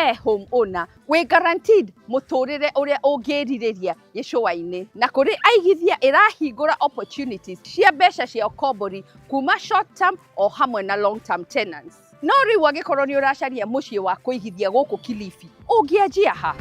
We home owner wĩ guaranteed mũtũrĩre ũrĩa ũngĩrirĩria gĩcũa-inĩ, na kũrĩ aigithia ĩrahingũra opportunities cia mbeca cia ũkombori kuma short term o hamwe na long term tenants. No rĩu angĩkorwo nĩ ũracaria mũciĩ wa kũigithia gũkũ Kilifi, ũngĩanjia ha?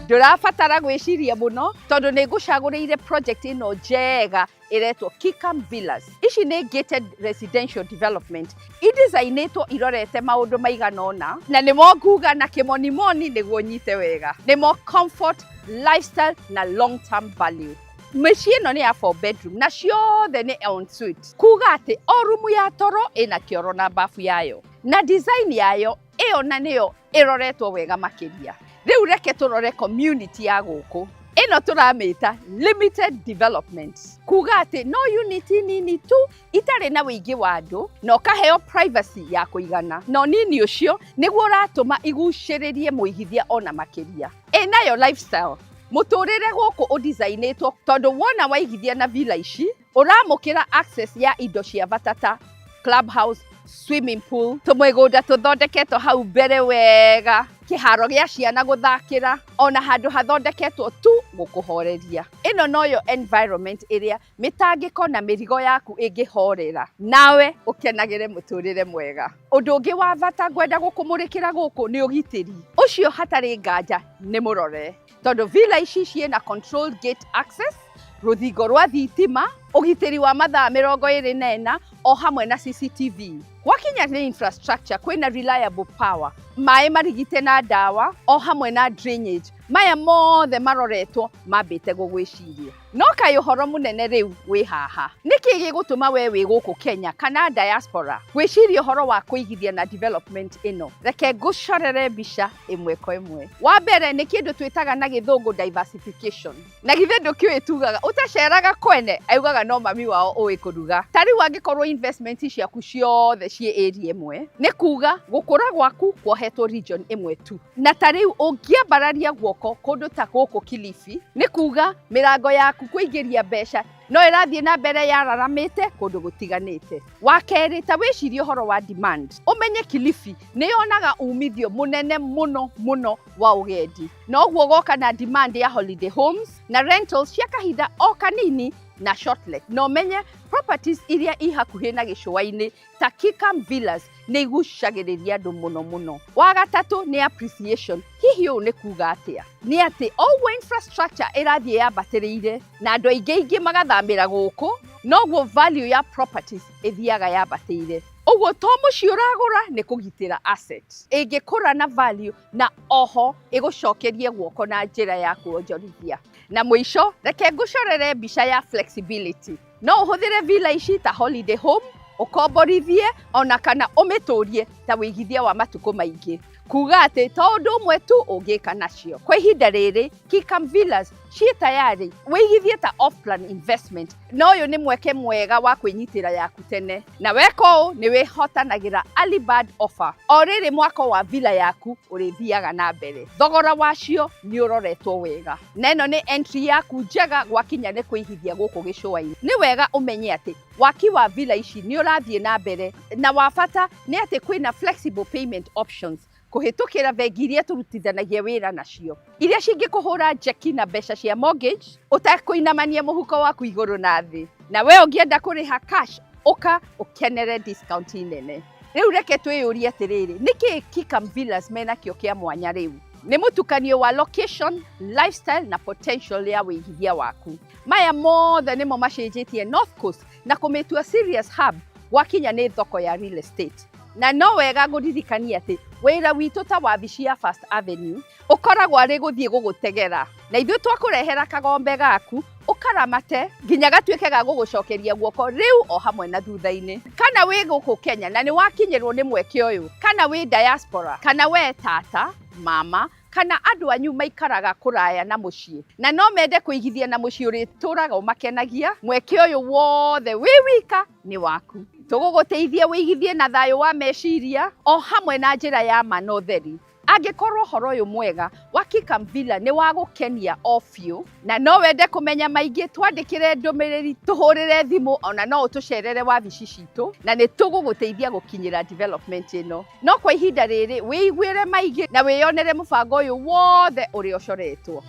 Ndũrabatara gwĩciria mũno tondũ nĩ ngũcagũrĩire project ĩno njega ĩretwo Kikam Villas. Ici nĩ gated residential development idesign-ĩtwo irorete maũndũ maigana ũna, na nĩmo nguga na kĩmonimoni nĩguo nyite wega. Nĩmo comfort, lifestyle na long term value. Mĩciĩ ĩno nĩ ya 4 bedroom na ciothe nĩ en suite, kuga atĩ o rumu ya toro ĩna kĩoro na bafu yayo, na design yayo ĩyo na nĩyo ĩroretwo wega makĩria. Rĩu reke tũrore community ya gũkũ. Ĩno tũramĩta limited development, kuga atĩ no unit nini tu itarĩ na wĩingĩ wa andũ na ũkaheo privacy ya kũigana, na ũnini ũcio nĩguo ũratũma igucĩrĩrie mũigithia ona makĩria. Ĩnayo lifestyle, mũtũrĩre gũkũ ũdesign-ĩtwo tondũ wona waigithia na villa ici ũramũkĩra access ya indo cia bata ta clubhouse, swimming pool, tũmĩgũnda tũthondeketwo hau mbere wega, kĩharo gĩa ciana gũthakĩra, ona handũ hathondeketwo tu gũkũhoreria. Ĩno noyo environment ĩrĩa mĩtangĩko na mĩrigo yaku ĩngĩhorera, nawe ũkenagĩre mũtũrĩre mwega. Ũndũ ũngĩ wa bata ngwenda gũkũmũrĩkĩra gũkũ nĩ ũgitĩri. Ũcio hatarĩ nganja nĩ mũrore, tondũ villa ici ciĩna controlled gate access, rũthingo rwa thitima, ũgitĩri wa mathaa 24 o hamwe na CCTV. Gwakinya nĩ infrastructure, kwĩna reliable power, maĩ marigite na ndawa o hamwe na drainage. Maya mothe maroretwo mambĩte gũgwĩciria. No kaĩ ũhoro mũnene rĩu wĩ haha, nĩkĩ gĩgũtũma we wĩ gũkũ Kenya kana diaspora gwĩciria ũhoro wa kũigithia na development ĩno? Reke ngũcorere mbica ĩmwe kwa ĩmwe. Wa mbere nĩ kĩndũ twĩtaga na gĩthũngũ diversification. Na githĩ ndũkĩũĩ tugaga ũtaceraga kwene augaga no mami wao ũĩ kũruga. Ta rĩu angĩkorwo investment ciaku ciothe ciĩ area ĩmwe, nĩ kuga gũkũra gwaku kuohetwo region ĩmwe tu. Na ta rĩu ũngĩambararia guoko kũndũ ta gũkũ Kilifi, nĩ kuga mĩrango yaku kũingĩria mbeca no ĩrathiĩ na mbere yararamĩte kũndũ gũtiganĩte. Wa kerĩ, ta wĩcirie ũhoro wa demand. Ũmenye Kilifi nĩ yonaga umithio mũnene mũno mũno wa ũgendi, na ũguo goka na demand ya holiday homes na rentals cia kahinda o kanini na shortlet. Na ũmenye properties iria i hakuhĩ na gĩcũa-inĩ ta Kikam Villas nĩ igucagĩrĩria andũ mũno mũno. Wa gatatũ nĩ appreciation. Hihi ũũ nĩ kuga atĩa? Nĩ atĩ o ũguo infrastructure ĩrathiĩ yambatĩrĩire na andũ aingĩ aingĩ magathamĩra gũkũ, noguo value ya properties ĩthiaga yambatĩire. Ũguo to mũciĩ ũragũra, nĩ kũgitĩra asset ĩngĩkũra na value, na oho ĩgũcokerie guoko na njĩra ya kuonjorithia. Na mũico reke ngũcorere mbica ya flexibility. No ũhũthĩre villa ici ta holiday home, ũkomborithie ona kana ũmĩtũrie ta wĩigithia wa matukũ maingĩ, kuga atĩ to ũndũ ũmwe tu ũngĩka nacio. Kwa ihinda rĩrĩ Kikam Villas ciĩ tayari wĩigithie ta off plan investment, na ũyũ nĩ mweke mwega wa kwĩnyitĩra yaku tene, na weka ũũ nĩ wĩhotanagĩra early bird offer. O rĩrĩ mwako wa villa yaku ũrĩthiaga na mbere, thogora wacio nĩ ũroretwo wega, na ĩno nĩ entry yaku njega gwakinya nĩ kũigithia gũkũ gĩcũa-inĩ. Nĩ wega ũmenye atĩ waki wa villa ici nĩ ũrathiĩ na mbere, na wa bata nĩ atĩ kwĩna flexible payment options kũhĩtũkĩra bengi iria tũrutithanagia wĩra nacio, iria cingĩkũhũra njeki na mbeca cia mortgage ũtekũinamania mũhuko waku igũrũ na thĩ. Na we ũngĩenda kũrĩha cash, ũka ũkenere discount nene. Rĩu reke twĩyũrie atĩrĩrĩ, nĩkĩ Kikam Villas menakĩo kĩa mwanya? Rĩu nĩ mũtukanio wa location, lifestyle na potential ya wĩigithia waku. Maya mothe nĩmo macenjetie North Coast na kũmĩtua serious hub gwakinya nĩ thoko ya real estate. Na no wega ngũririkania atĩ wĩra witũ ta wabici ya First Avenue ũkoragwo arĩ gũthiĩ gũgũtegera, na ithuĩ twakũrehera kagombe gaku ũkaramate nginya gatuĩke ga gũgũcokeria guoko rĩu o hamwe na thutha-inĩ. Kana wĩ gũkũ Kenya na nĩ wakinyĩrwo nĩ mweke ũyũ, kana wĩ diaspora, kana we tata, mama kana andũ anyu maikaraga kũraya na mũciĩ na no mende kũigithia na mũciĩ ũrĩtũraga ũmakenagia, mweke ũyũ wothe wĩ wika nĩ waku. Tũgũgũteithia wĩigithie na thayũ wa meciria o hamwe na njĩra ya ma na ũtheri. Angĩkorwo ũhoro ũyũ mwega wa Kikam Villa nĩ wa gũkenia o biũ na no wende kũmenya maingĩ, twandĩkĩre ndũmĩrĩri, tũhũrĩre thimũ, ona no ũtũcerere wabici citũ na nĩ tũgũgũteithia gũkinyĩra development ĩno. No kwa ihinda rĩrĩ wĩiguĩre maingĩ na wĩyonere mũbango ũyũ wothe ũrĩa ũcoretwo.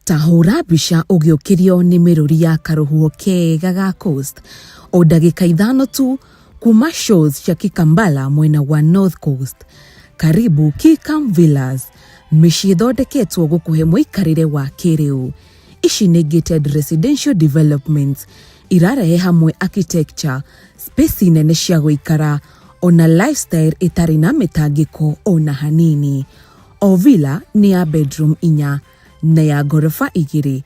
Ta hũra mbica ũgĩũkĩrio nĩ mĩrũri ya karũhuho kega ga Coast o ndagĩka 5 tu kuma shows cia Kikambala mwena wa North Coast. Karibu Kikam Villas, mĩciĩ ĩthondeketwo gũkũhe mũikarĩre wa kĩrĩu. Ici nĩ gated residential developments irarehe hamwe architecture, space nene cia gũikara ona lifestyle ĩtarĩ na mĩtangĩko ona hanini. O villa nĩ ya bedroom 4 na ya ngoroba 2.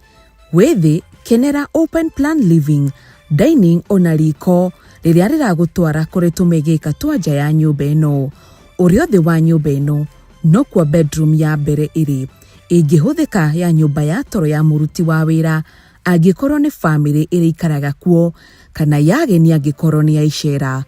Wĩthĩ kenera open plan living, dining ona riko rĩrĩa rĩragũtwara kũrĩ tũmĩgĩka twa nja ya nyũmba ĩno. Ũrĩa thĩ wa nyũmba ĩno nokuo bedroom ya mbere ĩrĩ ĩngĩhũthĩka ya nyũmba ya toro ya mũruti wa wĩra angĩkorwo nĩ famĩlĩ ĩrĩikaraga kuo kana ya ageni angĩkorwo nĩ ya icera.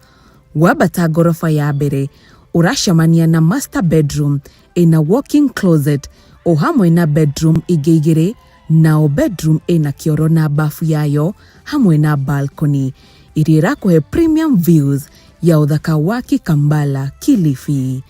Wambata ngoroba ya mbere ũracemania na master bedroom ĩna walk-in closet o hamwe na bedroom ingĩ 2, nao bedroom ĩna kĩoro na bafu yayo hamwe na balcony iria ĩrakũhe premium views ya ũthaka wa Kikambala, Kilifi.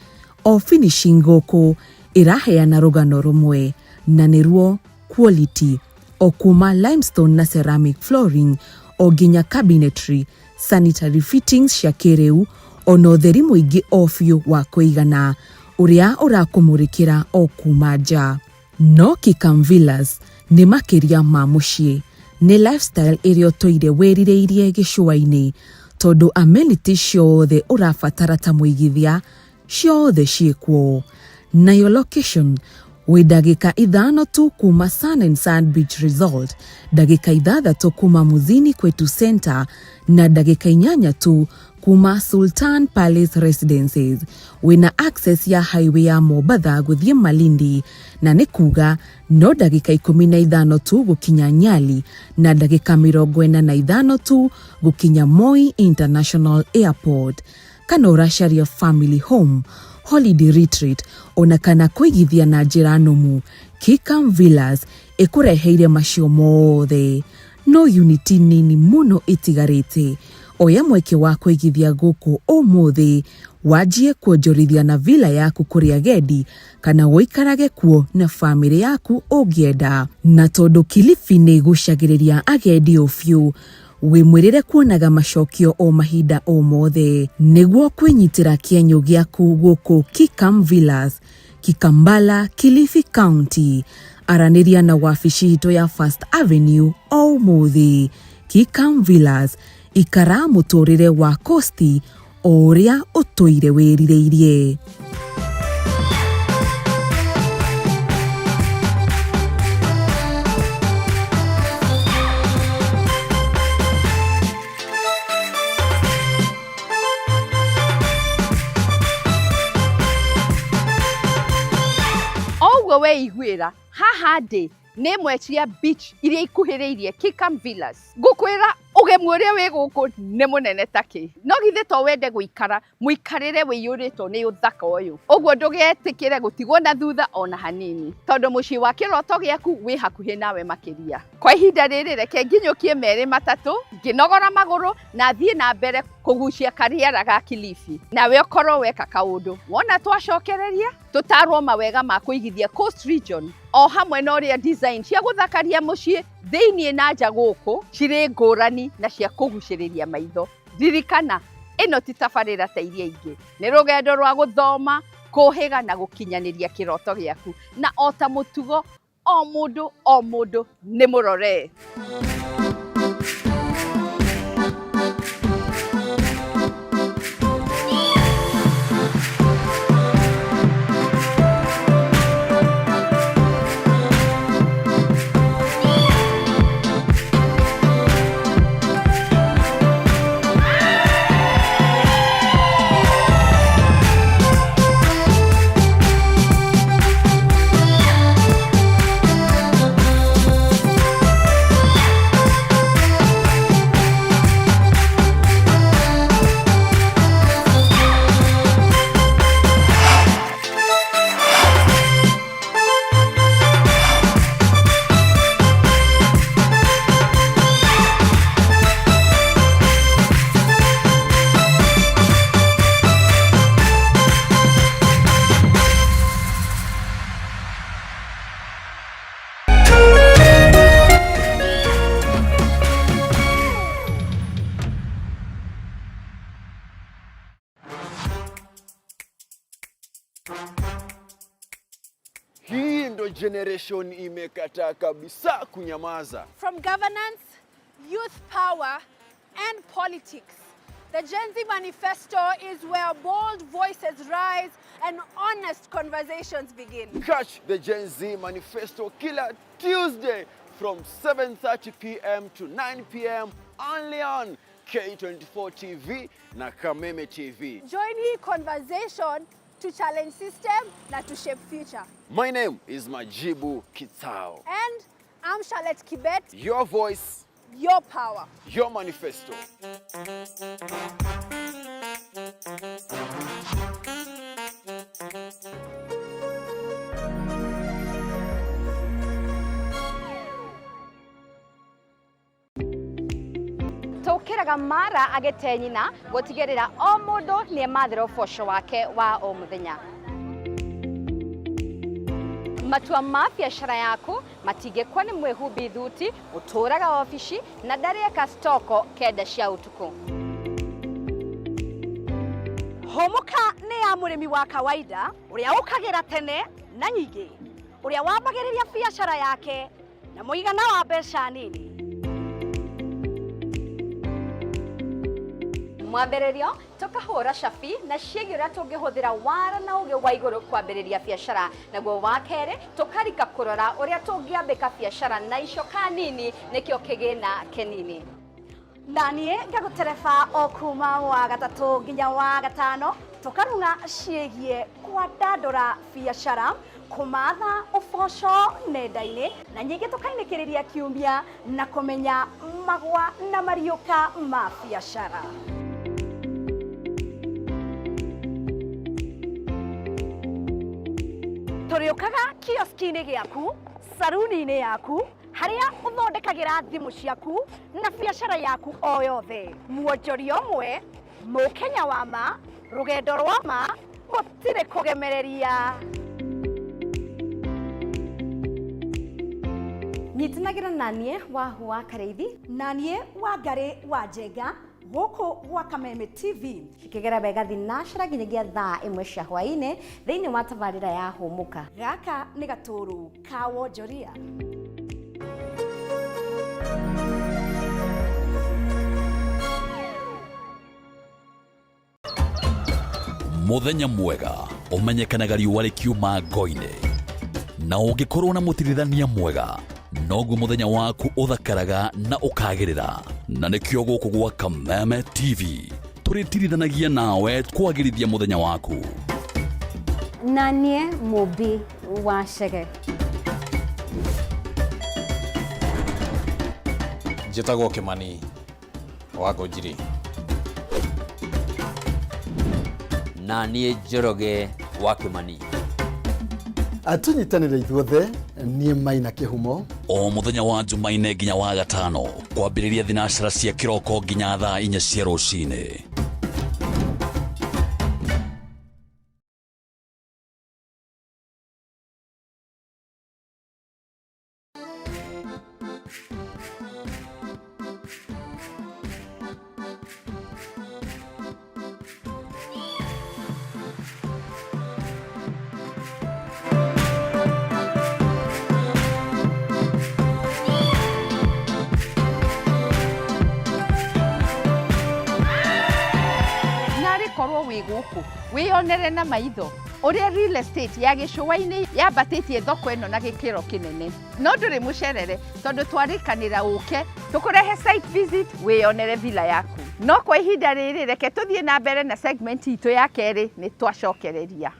O finishing gũkũ ĩraheana rũgano rũmwe na nĩruo quality, o kuma limestone na ceramic flooring o nginya cabinetry, sanitary fittings cia kĩrĩu ona ũtheri mũingĩ o biũ wa kũigana ũrĩa ũrakũmũrĩkĩra o kuma nja. No Kikam Villas nĩ makĩria ma mũciĩ, nĩ lifestyle ĩrĩa ũtũire wĩrirĩirie gĩcũa-inĩ tondũ amenities ciothe ũrabatara ta mũigithia ciothe ciĩkuo. Nayo location wĩ ndagĩka 5 tu kuma Sun and Sand Beach Resort, ndagĩka 6 kuma Muzini Kwetu Center na ndagĩka 8 tu kuma Sultan Palace Residences. Wĩna access ya highway ya Mombatha gũthiĩ Malindi na nĩ kuga no ndagĩka 15 tu gũkinya Nyali na ndagĩka 45 tu gũkinya Moi International Airport. Kana ũracaria family home, holiday retreat ona kana kũigithia na njĩra nũmu, Kikam Villas ĩkũreheire macio mothe. No uniti nini mũno ĩtigarĩte. Oya mweke wa kũigithia gũkũ ũmũthĩ wanjie kuonjorithia na villa yaku kũrĩ agendi kana ũikarage kuo na famĩlĩ yaku ũngĩenda. Na tondũ Kilifi nĩ ĩgucagĩrĩria agendi o biũ, wĩmwĩrĩre kuonaga macokio o mahinda o mothe nĩguo kwĩnyitĩra kĩenyũ gĩaku gũkũ Kikam Villas, Kikambala, Kilifi County. Aranĩria na wabici itũ ya First Avenue o ũmũthĩ. Kikam Villas, ikara mũtũrĩre wa kosti o ũrĩa ũtũire wĩrirĩirie. Oguo weiguĩra haha ndĩ nĩ ĩmwe cia beach iria ikuhĩrĩirie Kikam Villas. Ngũkwĩra ũgemu ũrĩa wĩ gũkũ nĩ mũnene takĩ. No githĩ to wende gũikara mũikarĩre wĩiyũrĩtwo nĩ ũthaka ũyũ. Ũguo ndũgetĩkĩre gũtigwo na thutha ona hanini, tondũ mũciĩ wa kĩroto gĩaku wĩ hakuhĩ nawe makĩria. Kwa ihinda rĩrĩ reke nginyũkie 2 3 ngĩnogora magũrũ na thiĩ na mbere kũgucia karĩera ga Kilifi. Nawe ũkorwo weka kaũndũ wona twacokereria tũtarwo mawega ma kũigithia Coast Region o hamwe na ũrĩa design cia gũthakaria mũciĩ thĩiniĩ na nja gũkũ cirĩ ngũrani na cia kũgucĩrĩria maitho. Ririkana ĩno ti tabarĩra ta iria ingĩ, nĩ rũgendo rwa gũthoma, kũhĩga na gũkinyanĩria kĩroto gĩaku, na o ta mũtugo o mũndũ o mũndũ nĩ mũrore. Hii ndo generation imekataa kabisa kunyamaza. From governance, youth power, and politics, the Gen Z Manifesto is where bold voices rise and honest conversations begin. Catch the Gen Z Manifesto kila Tuesday from 7:30 p.m. to 9 p.m. only on K24 TV na Kameme TV. Join hii conversation to challenge system na to shape future. My name is Majibu Kitsao. And I'm Charlotte Kibet, Your voice, your power. your manifesto. Tũkĩraga mara agĩte nyina gũtigĩrĩra o mũndũ nĩ emathĩra ũboco wake wa o mũthenya. Matua ma biacara yaku matingĩkwo nĩ mwĩhumbi thuti ũtũraga obici na ndarĩeka stoko kenda cia ũtukũ. Hũmũka nĩ ya mũrĩmi wa kawaida ũrĩa ũkagĩra tene na nyingĩ, ũrĩa wambagĩrĩria biacara yake na mũigana wa mbeca nini. Mwambĩrĩrio tũkahũra cabi na ciĩgiĩ ũrĩa tũngĩhũthĩra wara na ũgĩ wa igũrũ kwambĩrĩria biacara, naguo wa kerĩ tũkarika kũrora ũrĩa tũngĩambĩka biacara na icoka nini nĩkĩo kĩgĩna kĩnini. Na niĩ ngagũtereba o kuma wa gatatũ nginya wa gatano, tũkarung'a ciĩgiĩ kwandandũra biacara, kũmatha ũboco nenda-inĩ, na nyingĩ tũkainĩkĩrĩria kiumia na kũmenya magwa na mariũka ma biacara. Tũrĩũkaga kioski-inĩ gĩaku, saruni-inĩ yaku, harĩa ũthondekagĩra thimũ ciaku na biacara yaku o yothe. Mwonjoria ũmwe, mũkenya wa ma, rũgendo rwa ma, gũtirĩ kũgemereria. Nyitanagĩra na niĩ Wahu wa Karĩithi Na niĩ Wangarĩ wa Njenga, gũkũ gwa Kameme TV. Cikĩgera wega thinacara nginyagia thaa 1 cia hwaĩ-inĩ thĩinĩ wa tabarĩra ya Hũmũka. Gaka nĩ gatũrũ ka wonjoria. Muthenya mwega ũmenyekanaga riũa rĩkiuma ngo-inĩ, na ũngĩkorwo na mũtirithania mwega noguo mũthenya waku ũthakaraga na ũkagĩrĩra. Na nĩkĩo gũkũ gwa Kameme TV tũrĩtirithanagia nawe kwagĩrithia mũthenya waku. Na niĩ Mũmbi wa Chege. Njĩtagwo Kĩmani wa Ngũnjiri. Na niĩ Njoroge wa Kĩmani. Tũnyitanĩre ithuothe, niĩ Maina Kĩhumo. O mũthenya wa Jumaine nginya wa gatano kwambĩrĩria thinacara cia kĩroko nginya thaa 4 cia rũcinĩ. Narĩ korwo wĩ gũkũ wĩyonere na maitho ũrĩa real estate ya gĩcũa-inĩ yambatĩtie thoko ĩno na gĩkĩro kĩnene. No ndũrĩ mũcerere tondũ twarĩkanĩra ũke tũkũrehe site visit wĩyonere villa yaku. No kwa ihinda rĩrĩ reke tũthiĩ na mbere na segment itũ ya kerĩ, nĩ twacokereria.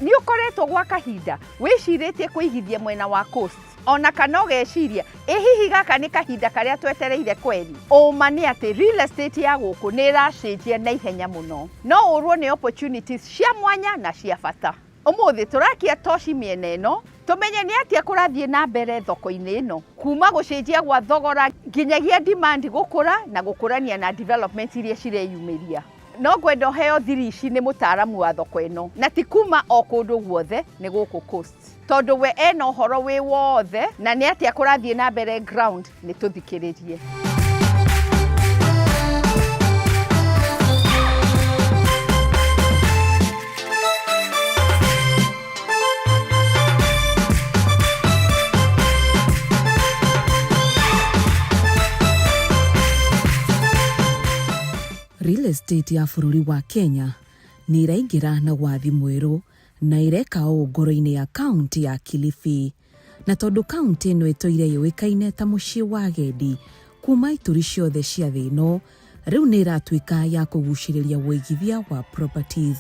Nĩ ũkoretwo gwa kahinda wĩcirĩtie kũigithia mwena wa coast, ona kana ũgeciria ĩ hihi gaka nĩ kahinda karĩa twetereire kweri. Ũma nĩ atĩ real estate ya gũkũ nĩ ĩracenjia na ihenya mũno, no ũrwo nĩ opportunities cia mwanya na cia bata. Ũmũthĩ tũrakia toci mĩena ĩno tũmenye nĩ atĩa kũrathiĩ na mbere thoko-inĩ ĩno, kuma gũcenjia gwa thogora nginyagia demand gũkũra na gũkũrania na development iria cireyumĩria. No ngwenda ũheo thiri ici nĩ mũtaaramu wa thoko ĩno, na ti kuma o kũndũ guothe, nĩ gũkũ coast. Tondũ we ena ũhoro wĩ wothe na nĩ atĩa kũrathiĩ na mbere ground, nĩ tũthikĩrĩrie. Real estate ya bũrũri wa Kenya nĩ ĩraingĩra na wathi mwerũ na ĩreka ũũ ngoro-inĩ ya kaunti ya Kilifi. Na tondũ kaunti ĩno ĩtũire yũĩkaine ta mũciĩ wa agendi kuma ituri ciothe cia thĩ ĩno, rĩu nĩ ĩratuĩka ya kũgucĩrĩria wũigithia wa properties.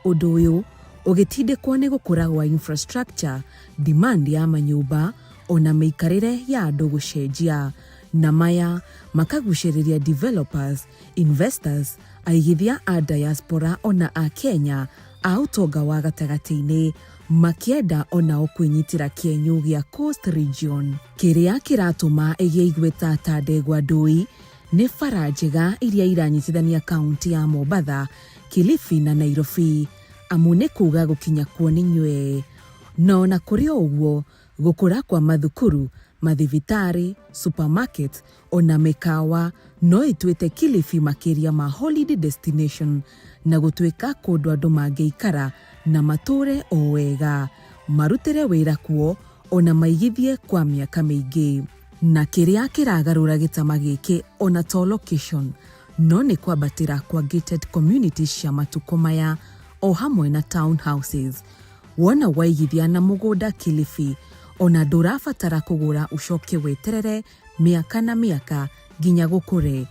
Ũndũ ũyũ ũgĩtindĩkwo nĩ gũkũra gwa infrastructure, demand ya manyũmba ona mĩikarĩre ya andũ gũcenjia, na maya makagucĩrĩria developers, investors, aigithia a diaspora ona a Kenya a ũtonga wa gatagatĩ-inĩ makĩenda onao kwĩnyitĩra kĩenyũ gĩa Coast Region. Kĩrĩa kĩratũma ĩgĩe igweta ta ndegwa ndũi nĩ bara njega iria iranyitithania kaunti ya Mombatha, Kilifi na Nairobi, amu nĩ kuga gũkinya kuo nĩ nywee. Na ona kũrĩ o ũguo, gũkũra kwa mathukuru, mathibitarĩ, supermarket ona mĩkawa no ĩtuĩte Kilifi makĩria ma holiday destination na gũtuĩka kũndũ andũ mangĩikara na matũre o wega, marutĩre wĩra kuo ona maigithie kwa mĩaka mĩingĩ. Na kĩrĩa kĩragarũra gĩtama gĩkĩ ona to location, no nĩ kwambatĩra kwa gated communities cia matukũ maya o hamwe na townhouses. Wona waigithia na mũgũnda Kilifi, ona ndũrabatara kũgũra ũcoke weterere mĩaka na mĩaka nginya gũkũre.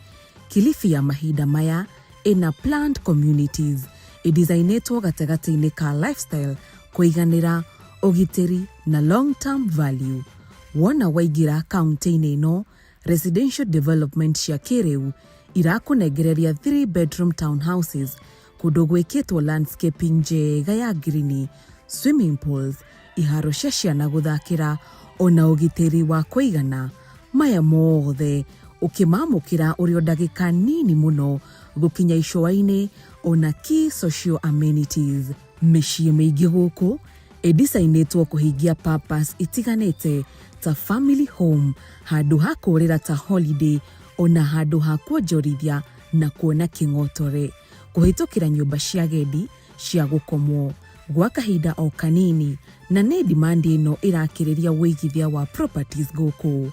Kilifi ya mahinda maya ĩna planned communities ĩdicainĩtwo gatagatĩ-inĩ ka lifestyle, kũiganĩra, ũgitĩri na long term value. Wona waingĩra kaunti-inĩ ĩno, residential development cia kĩrĩu irakũnengereria 3 bedroom townhouses kũndũ gwĩkĩtwo landscaping njega ya ngirini, swimming pools, iharo cia ciana gũthakĩra ona ũgitĩri wa kũigana. Maya mothe ũkĩmamũkĩra ũrĩ o ndagĩka nini mũno gũkinya icũa-inĩ ona key social amenities. Mĩciĩ mĩingĩ gũkũ ĩdicainĩtwo kũhingia purpose itiganĩte ta family home, handũ ha kũrĩra ta holiday, ona handũ ha kuonjorithia na kuona kĩng'otore, kũhĩtũkĩra nyũmba cia agendi cia gũkomwo gwa kahinda o kanini, na nĩ demand ĩno ĩrakĩrĩria wũigithia wa properties gũkũ.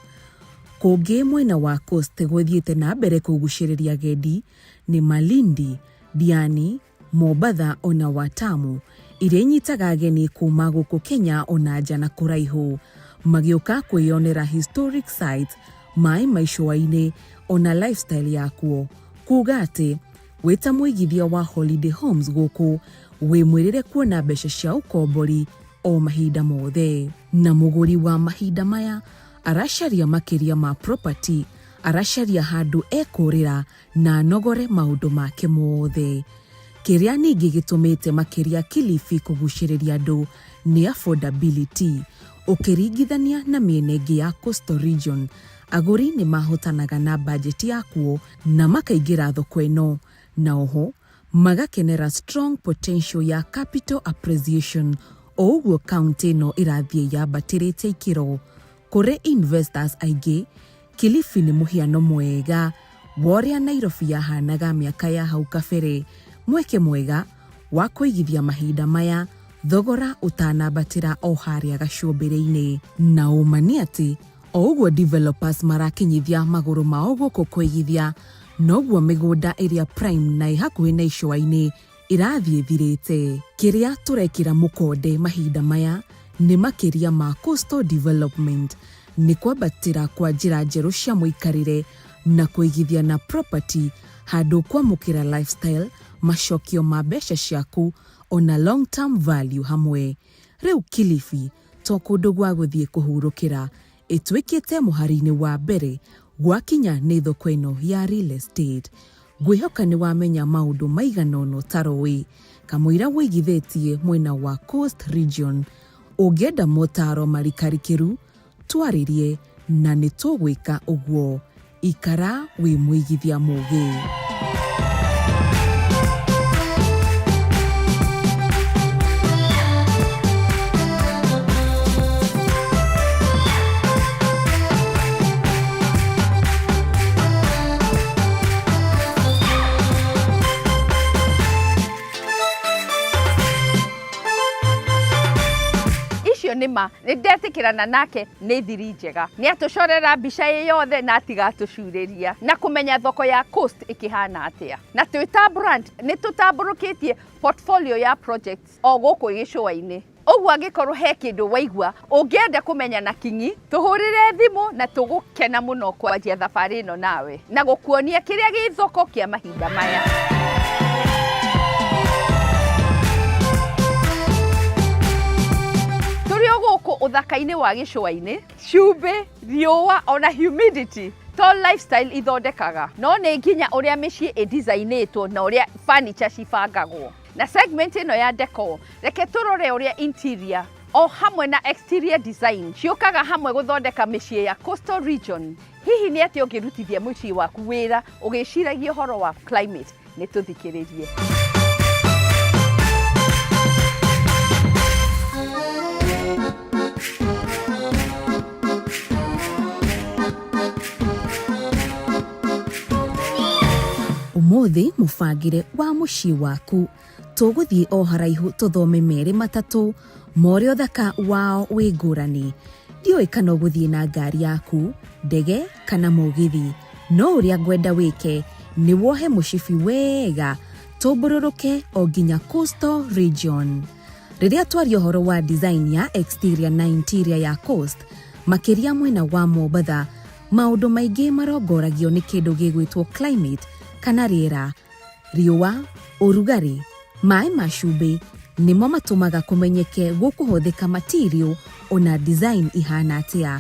Kũngĩ mwena wa Coast gũthiĩte na mbere kũgucĩrĩria agendi nĩ Malindi, Diani, Mombatha ona Watamu, iria inyitaga ageni kuma gũkũ Kenya ona nja na kũraihu, magĩũka kwĩyonera historic sites, maĩ ma icũa-inĩ ona lifestyle yakuo. Kuga atĩ wĩ ta mũigithia wa holiday homes gũkũ, wĩmwĩrĩre kuona mbeca cia ũkombori o mahinda mothe. Na mũgũri wa mahinda maya aracaria makĩria ma property, aracaria handũ ekũrĩra na anogore maũndũ make mothe. Kĩrĩa ningĩ gĩtũmĩte makĩria Kilifi kũgucĩrĩria andũ nĩ affordability. Ũkĩringithania na mĩena ĩngĩ ya Coastal Region, agũri nĩ mahotanaga na bajeti yakuo na makaingĩra thoko ĩno, na oho magakenera strong potential ya capital appreciation o ũguo kaunti ĩno ĩrathiĩ yambatĩrĩte ikĩro. Kũrĩ investors aingĩ, Kilifi nĩ mũhiano mwega wa ũrĩa Nairobi yahanaga mĩaka ya hau kabere, mweke mwega wa kũigithia mahinda maya thogora ũtanambatĩra o harĩa gacũmbĩrĩ-inĩ. Na ũma nĩ atĩ o ũguo developers marakinyithia magũrũ mao gũkũ kũigithia, noguo mĩgũnda ĩrĩa prime na ĩ hakuhĩ na icũa-inĩ ĩrathiĩ ĩthirĩte. Kĩrĩa tũrekĩra mũkonde mahinda maya nĩ makĩria ma coastal development, nĩ kwambatĩra kwa njĩra njerũ cia mũikarĩre na kũigithia na property handũ kwamũkĩra lifestyle, macokio ma mbeca ciaku ona long term value hamwe. Rĩu Kilifi to kũndũ gwa gũthiĩ kũhurũkĩra, ĩtuĩkĩte mũhari-inĩ wa mbere gwakinya nĩ thoko ĩno ya real estate. Ngwĩhoka nĩ wamenya maũndũ maigana ũna ũtaroĩ kamũira wũigithĩtie mwena wa Coast Region. Ũngĩenda motaro marikarikĩru, twarĩrie na nĩ tũgwĩka ũguo. Ikara wĩ mũigithia mũgĩ. nĩma nĩ ndetĩkĩrana nake nĩ thiri njega. Nĩ atũcorera mbica ĩ yothe na atigatũcurĩria na kũmenya thoko ya Coast ĩkĩhana atĩa. Na twĩ ta brand nĩ tũtambũrũkĩtie portfolio ya projects o gũkũ gĩcũa-inĩ. Ũguo angĩkorwo he kĩndũ waigua ũngĩenda kũmenya na kinyi, tũhũrĩre thimũ na tũgũkena mũno kwanjia thabarĩ ĩno nawe na gũkuonia kĩrĩa gĩ thoko kĩa mahinda maya. Tũrĩ o gũkũ ũthaka-inĩ wa gĩcũa-inĩ, cumbĩ, riũa ona humidity to lifestyle ithondekaga, no nĩ nginya ũrĩa mĩciĩ ĩdesign-ĩtwo na ũrĩa furniture cibangagwo. Na segment ĩno ya decor, reke tũrore ũrĩa interior o hamwe na exterior design ciũkaga hamwe gũthondeka mĩciĩ ya coastal region. Hihi nĩ atĩa ũngĩrutithia mũciĩ waku wĩra ũgĩciragia ũhoro wa climate? Nĩ tũthikĩrĩrie. Ũmũthĩ mũbangĩre wa mũciĩ waku tũgũthiĩ o haraihu tũthome merĩ matatũ ma ũrĩa ũthaka wao wĩ ngũrani. Ndiũĩ kana ũgũthiĩ na ngari yaku, ndege kana mũgithi, no ũrĩa ngwenda wĩke nĩ wohe mũcibi wega tũmbũrũrũke o nginya Coastal Region. Rĩrĩa twaria ũhoro wa design ya exterior na interior ya Coast, makĩria mwena wa Mombatha, maũndũ maingĩ marongoragio nĩ kĩndũ gĩgwĩtwo climate kana rĩera. Riũa, ũrugarĩ, maĩ ma cumbĩ nĩmo matũmaga kũmenyeke gũkũhũthĩka material ona design ihana atĩa.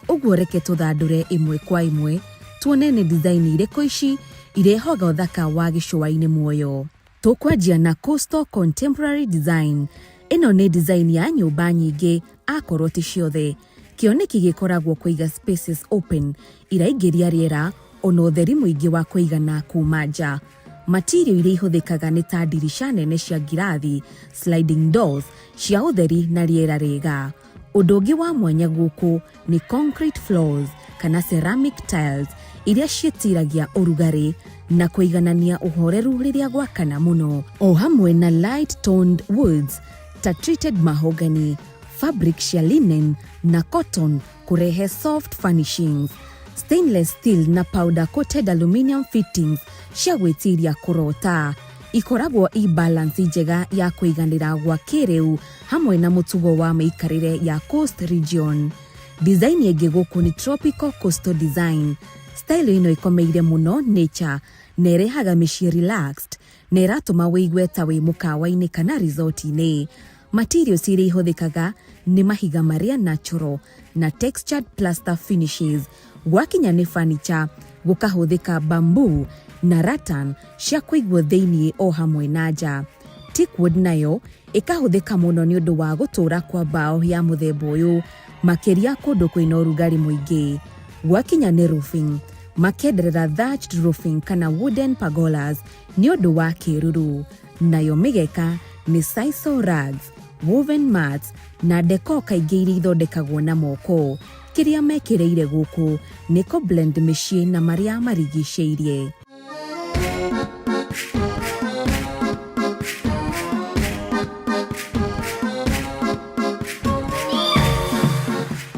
Ũguo reke tũthandũre ĩmwe kwa ĩmwe tuone nĩ design irĩkũ ici irehaga ũthaka wa gĩcũa-inĩ muoyo. Tũkwanjia na Coastal Contemporary Design. Ĩno nĩ design ya nyũmba nyingĩ akorwo ti ciothe. Kĩoneki gĩkoragwo kũiga spaces open iraingĩria rĩera ona ũtheri mũingĩ wa kũigana kuma nja. Material iria ihũthĩkaga nĩ ta ndirica nene cia ngirathi, sliding doors cia ũtheri na rĩera rĩega. Ũndũ ũngĩ wa mwanya gũkũ nĩ concrete floors kana ceramic tiles iria ciĩtiragia ũrugarĩ na kũiganania ũhoreru rĩrĩa gwakana mũno, o hamwe na light toned woods ta treated mahogany, fabric cia linen na cotton kũrehe soft furnishings, stainless steel na powder coated aluminium fittings cia gwĩtiria kũrota. Ikoragwo i balance njega ya kũiganĩra gwa kĩrĩu hamwe na mũtugo wa mĩikarĩre ya Coast Region. Design ĩngĩ gũkũ nĩ tropical coastal design. Style ĩno ĩkomeire mũno nature na ĩrehaga mĩciĩ relaxed na ĩratũma wĩigue ta wĩ mũkawa-inĩ kana resort-inĩ. Materials iria ihũthĩkaga nĩ mahiga marĩa natural na textured plaster finishes. Gwakinya nĩ furniture gũkahũthĩka bamboo na rattan cia kũigwo thĩiniĩ o hamwe na nja. Teakwood nayo ĩkahũthĩka mũno nĩ ũndũ wa gũtũra kwa mbaũ ya mũthemba ũyũ makĩria kũndũ kwĩna ũrugarĩ mũingĩ. Gwakinya nĩ roofing, makenderera thatched roofing kana wooden pergolas nĩ ũndũ wa kĩruru. Nayo mĩgeka nĩ sisal rugs, woven mats na decor kaingĩ iria ithondekagwo na moko. Kĩrĩa mekĩrĩire gũkũ nĩ kũ blend mĩciĩ na marĩa marigicĩirie.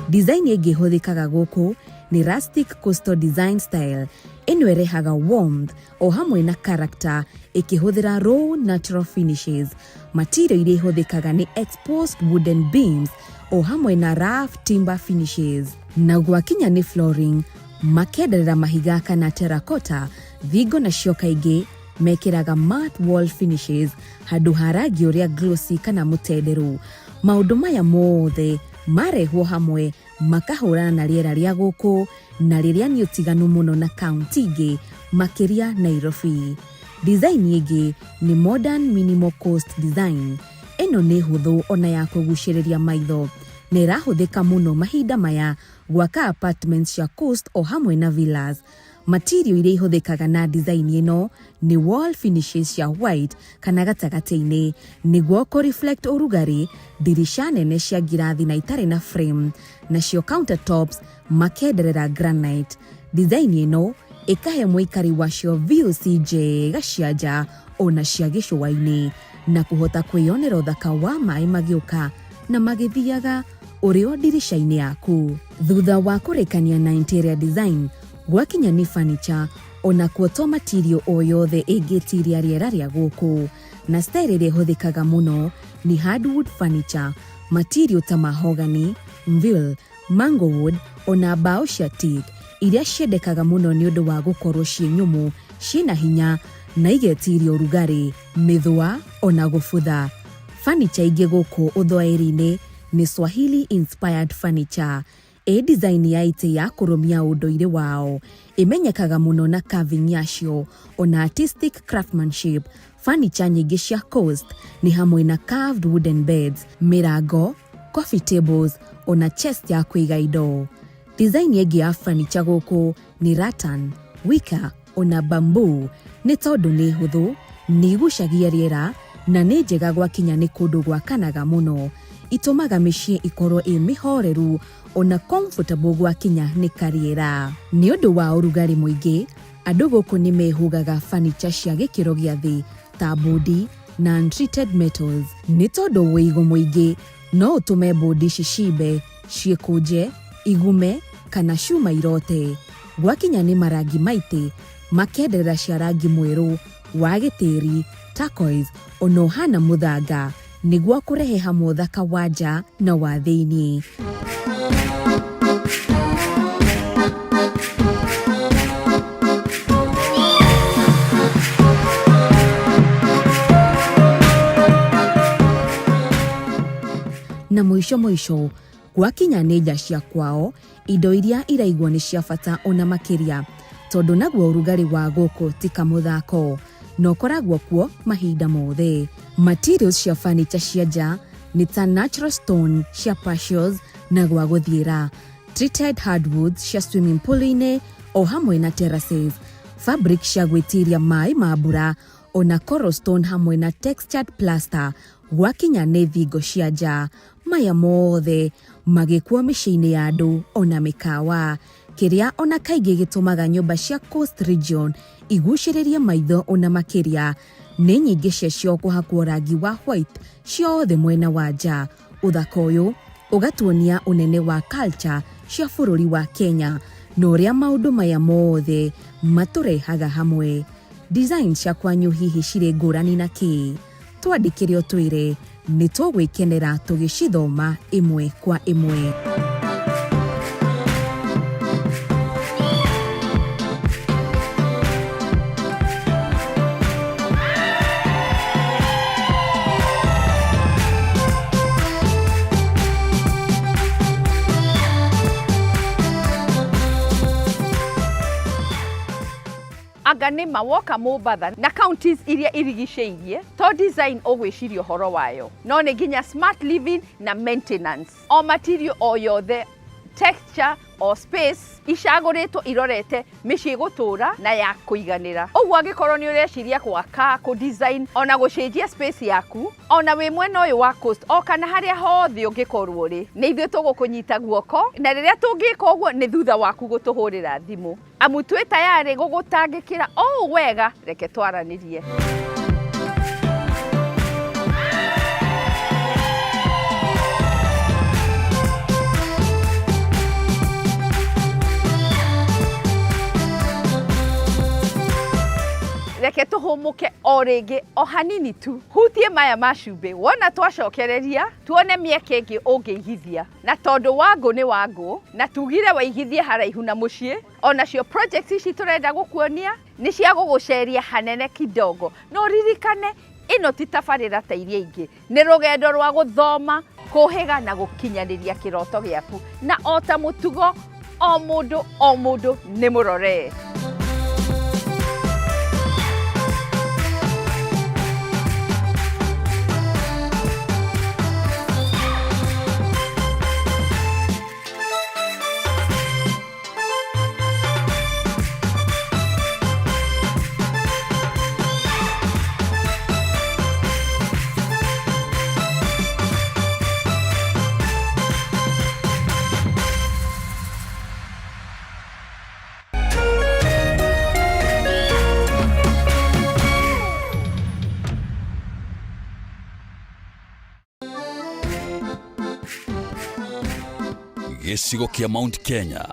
Design ĩngĩ ĩhũthĩkaga gũkũ nĩ rustic coastal design style. Ĩno ĩrehaga warmth o hamwe na character ĩkĩhũthĩra raw natural finishes. Material iria ihũthĩkaga nĩ exposed wooden beams o hamwe na rough timber finishes. Na gwakinya nĩ flooring, makenderera mahiga kana terracotta, thingo nacio kaingĩ mekĩraga matte wall finishes handũ ha rangi ũrĩa glossy kana mũtenderũ. Maũndũ maya mothe marehwo hamwe makahũrana na rĩera rĩa gũkũ na rĩrĩa nĩ ũtiganu mũno na kaunti ingĩ makĩria Nairobi. Design ĩngĩ nĩ modern minimal coast design. Ĩno nĩ hũthũ ona ya kũgucĩrĩria maitho na ĩrahũthĩka mũno mahinda maya gwaka apartments cia coast o hamwe na villas. Material iria ihũthĩkaga na design ĩno nĩ wall finishes cia white kana gatagatĩ-inĩ nĩguo kũ reflect ũrugarĩ, ndirica nene cia ngirathi na itarĩ na frame, nacio countertops makenderera granite. Design ĩno ĩkahe mũikari wacio views njega cia nja ona cia gĩcũa-inĩ na kũhota kwĩyonera ũthaka wa maĩ magĩũka na magĩthiaga Ũrĩ o ndirica-inĩ yaku. Thutha wa kũrĩkania na interior design, gwakinya nĩ furniture, onakuo to material o yothe ĩngĩtiria rĩera rĩa gũkũ. Na style ĩrĩa ĩhũthĩkaga mũno nĩ hardwood furniture, material ta mahogany, mvule, mango wood ona mbaũ cia teak iria ciendekaga mũno nĩ ũndũ wa gũkorwo ciĩ nyũmũ, ciĩna hinya na igetiria ũrugarĩ, mĩthũa ona gũbutha. Furniture ingĩ gũkũ ũthwaĩri-inĩ nĩ Swahili inspired furniture. Ĩ design ya itĩ ya kũrũmia ũndũire wao. Ĩmenyekaga mũno na carving yacio ona artistic craftsmanship. Furniture nyingĩ cia Coast nĩ hamwe na carved wooden beds, mĩrango, coffee tables ona chest ya kũiga indo. Design ĩngĩ ya furniture gũkũ nĩ rattan, wicker ona bamboo nĩ tondũ nĩ hũthũ, nĩ igucagia rĩera na nĩ njega gwakinya nĩ kũndũ gwakanaga mũno. Itũmaga mĩciĩ ĩkorwo ĩ mĩhoreru ona comfortable gwakinya nĩ karĩera. Nĩ ũndũ wa ũrugarĩ mũingĩ, andũ gũkũ nĩ mehũgaga furniture cia gĩkĩro gĩa thĩ ta mbũndi na untreated metals. Nĩ tondũ ũigũ mũingĩ no ũtũme mbũndi ici cimbe, ciĩkũnje, igume kana cuma irote. Gwakinya nĩ marangi ma itĩ, makenderera cia rangi mwerũ, wa gĩtĩri, turquoise ona ũhana mũthanga nĩguo kũrehe hamwe ũthaka wa nja na wa thĩinĩ. Na mũico mũico, gwakinya nĩ nja cia kwao, indo iria iraigwo nĩ cia bata ona makĩria, tondũ naguo ũrugarĩ wa gũkũ ti kamũthako, na ũkoragwo kuo mahinda mothe. Materials cia furniture cia nja nĩ ta natural stone cia patios na gwa gũthiĩra, treated hardwoods cia swimming pool-inĩ o hamwe na terraces, fabric cia gwĩtiria maĩ ma mbura ona coral stone hamwe na textured plaster gwakinya nĩ thingo cia nja. Maya mothe magĩkwo mĩciĩ-inĩ ya andũ ona mĩkawa, kĩrĩa ona kaingĩ gĩtũmaga nyũmba cia Coast Region igucĩrĩrie maitho ona makĩria nĩ nyingĩ ciacio kũhakwo rangi wa white ciothe mwena wa nja. Ũthaka ũyũ ũgatuonia ũnene wa culture cia bũrũri wa Kenya na ũrĩa maũndũ maya mothe matũrehaga hamwe. Design cia kwanyu hihi cirĩ ngũrani na kĩ? Twandĩkĩre ũtwĩre, nĩ tũgwĩkenera tũgĩcithoma ĩmwe kwa ĩmwe. Anga nĩ ma woka Mombatha na counties iria irigicĩirie to design ũgwĩciria ũhoro wayo no nĩ nginya smart living na maintenance. O material o yothe, texture o space icagũrĩtwo irorete mĩciĩ gũtũra na ya kũiganĩra. Ũguo angĩkorwo nĩ ũreciria gwaka, kũ design ona gũcenjia space yaku ona wĩ mwena ũyũ wa coast o kana harĩa hothe ũngĩkorwo ũrĩ, nĩ ithuĩ tũgũkũnyita guoko, na rĩrĩa tũngĩka ũguo nĩ thutha waku gũtũhũrĩra thimũ. Amu twĩ tayarĩ gũgũtangĩkĩra o ũũ wega, reke twaranĩrie. Reke tũhũmũke o rĩngĩ o hanini tu, hutie maya ma cumbĩ, wona twacokereria tuone mĩeke ĩngĩ ũngĩigithia. Na tondũ Wangũ nĩ Wangũ, na tugire waigithie haraihu na mũciĩ, onacio projects ici tũrenda gũkuonia nĩ cia gũgũceria hanene kidogo. No ririkane ĩno ti tabarĩra ta iria ingĩ, nĩ rũgendo rwa gũthoma, kũhĩga na gũkinyanĩria kĩroto gĩaku. Na o ta mũtugo, o mũndũ o mũndũ nĩ mũrore. Gĩcigo kĩa Mount Kenya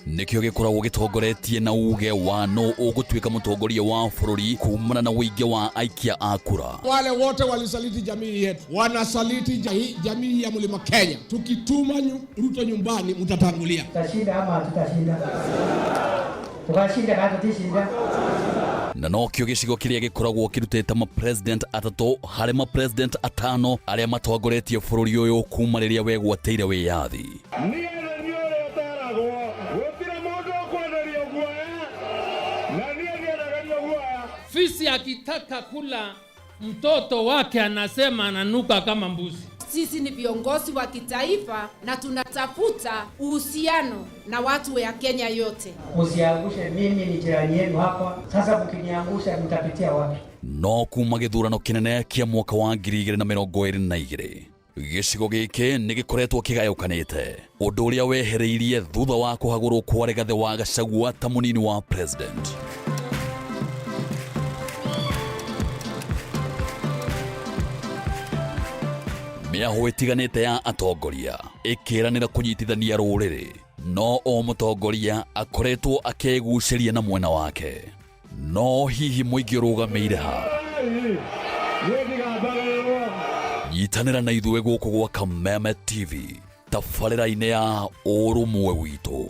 nĩkĩo gĩkoragwo gĩtongoretie na uge wa no ũgũtuĩka mũtongoria wa bũrũri kumana na ũingĩ wa aikia a kura. Wale wote walisaliti jamii yetu, wanasaliti jamii ya Mlima Kenya. Tukituma Ruto nyumbani, mtatangulia. Tutashinda ama hatutashinda? Tukashinda kana tutishinda? Na nokĩo gĩcigo kĩrĩa gĩkoragwo kĩrutĩte mapresident atatũ harĩ mapresident atano arĩa matongoretie bũrũri ũyũ kuma rĩrĩa wegwatĩire wĩyathi. Fisi akitaka kula mtoto wake anasema ananuka kama mbuzi. Sisi ni viongozi wa kitaifa na tunatafuta uhusiano na watu ya Kenya yote. Usiangushe, mimi ni jirani yenu hapa. Sasa mkiniangusha mtapitia wapi? No kuma gĩthurano kĩnene kĩa mwaka wa 2022 gĩcigo gĩkĩ nĩ gĩkoretwo kĩgayũkanĩte, ũndũ ũrĩa wehereirie thutha wa kũhagũrwo kwa Rigathĩ wa Gachagua ta mũnini wa president. Mĩahũ ĩtiganĩte ya atongoria ĩkĩranĩra kũnyitithania rũrĩrĩ, no o mũtongoria akoretwo akĩgucĩria na mwena wake. No hihi mũingĩ ũrũgamĩire ha? Nyitanĩra na ithuĩ gũkũ gwa Kameme TV tabarĩra-inĩ ya ũrũmwe witũ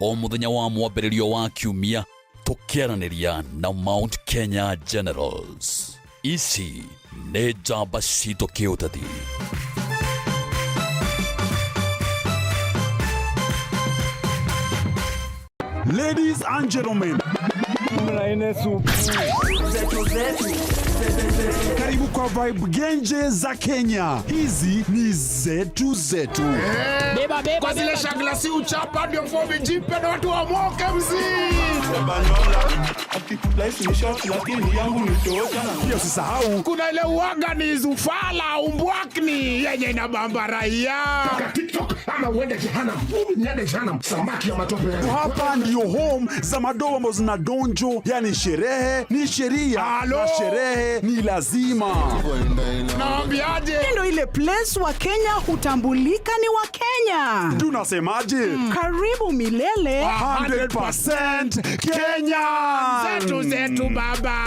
o mũthenya wa mwambĩrĩrio wa kiumia, tũkĩaranĩria na Mount Kenya Generals. Ici nĩ njamba citũ kĩũteti. Ladies and gentlemen, karibu kwa Vibe Genje za Kenya. Hizi ni zetu zetu. Beba, beba, kwa zile shangla si uchapa ndio mfomi jipe na watu wa moke mzee. Pia usisahau kuna ile uaga ni zufala umbwakni yenye inabamba raia. Paka TikTok ama uende jehanamu. Mimi niende jehanamu, samaki ya matope. Hapa ndio home za madoa ambazo zina donjo, yani sherehe ni sheria na sherehe ni lazima. Naambiaje? Ndio ile place wa Kenya hutambulika ni wa Kenya. Tunasemaje? Karibu milele. 100% Kenya. Zetu zetu baba.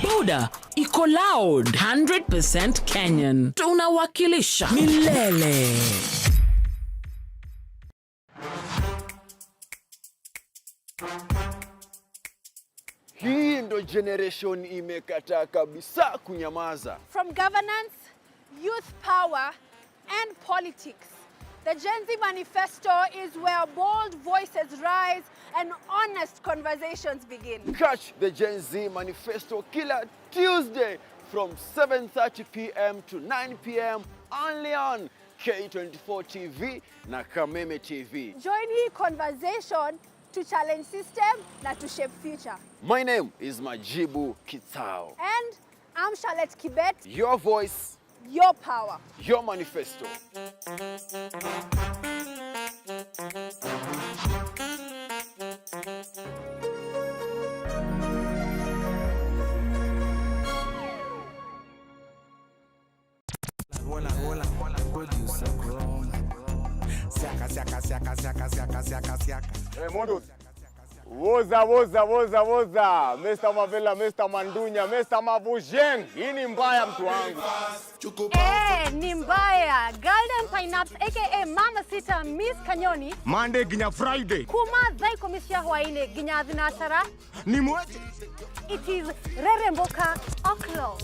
Boda iko loud, 100% Kenyan. Tunawakilisha milele. Hii ndo generation imekataa kabisa kunyamaza. From governance, youth power, and politics, the Gen Z Manifesto is where bold voices rise and honest conversations begin. Catch the Gen Z Manifesto kila Tuesday from 7:30 p.m. to 9 p.m. only on K24 TV na Kameme TV. Join the conversation to challenge system na to shape future. My name is Majibu Kitao. And I'm Charlotte Kibet. Your voice, your power, your manifesto. Woza, woza, woza, woza. Mr. Mavela, Mr. Mandunya, Mr. Mavujeng. Hii ni mbaya mtu wangu. Ni mbaya. Golden Pineapple aka Mama Sita Miss Kanyoni. Monday ginya Friday. Kuma thai komisia hwaine ginya thinashara. Ni mweje. It is Reremboka o'clock.